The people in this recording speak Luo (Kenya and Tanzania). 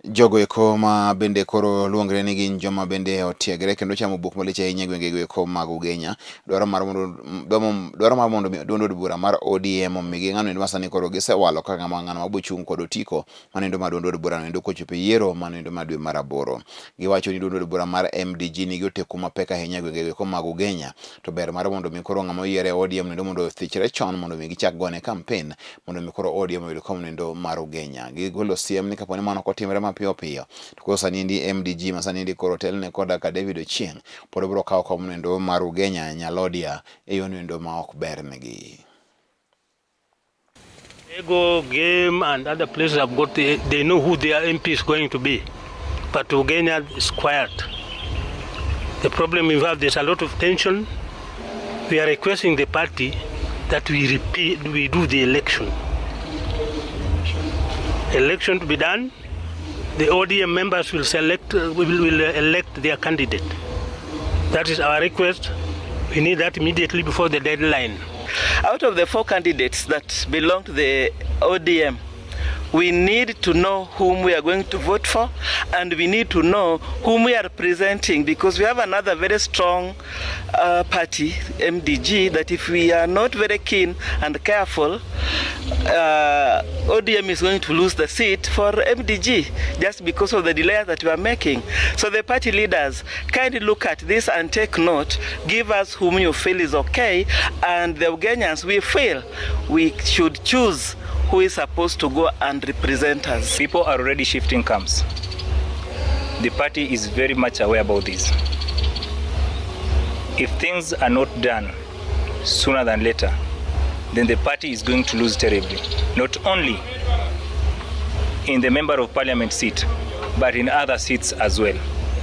Jogo eko ma bende koro luongre ni gin joma bende otiegre kendo chamo buk malich ahinya e gwengego eko mag Ugenya dwaro mar mondo duond od bura mar ODM omigi ng'ano endo ma sani koro gisewalo kaka ng'ama ng'ano mabo chung' kod otiko mano endo ma duond od bura no endo kochopo e yiero mano endo ma dwe mar aboro. Giwacho ni duond od bura mar MDG nigi oteku mapek ahinya e gwengego eko mag Ugenya, to ber mar mondo mi koro ng'ama oyier e ODM no mondo othichre chon mondo mi gichak gone campaign mondo mi koro ODM oyud kom noendo mar Ugenya. Gigolo siem ni kapo ni mano ok otimore mapiyo piyo to koro sani endi MDG ma sani endi koro otelne koda ka David Ochieng pod biro kawo kom noendo mar Ugenya Nyalodia e yo noendo ma ok bernegi. Ego, Game and other places have got, they know who their MP is going to be. But Ugenya is quiet. The problem we have, there's a lot of tension. We are requesting the party that we repeat, we do the election. Election to be done. The ODM members will select, will elect their candidate. That is our request. We need that immediately before the deadline. Out of the four candidates that belong to the ODM, we need to know whom we are going to vote for, and we need to know whom we are presenting, because we have another very strong party, MDG, that if we are not very keen and careful, ODM is going to lose the seat for MDG just because of the delay that we are making. So the party leaders, kindly look at this and take note, give us whom you feel is okay, and the Ugenyans, we feel we should choose who is supposed to go and represent us. People are already shifting camps. The party is very much aware about this. If things are not done sooner than later, then the party is going to lose terribly. Not only in the member of parliament seat, but in other seats as well.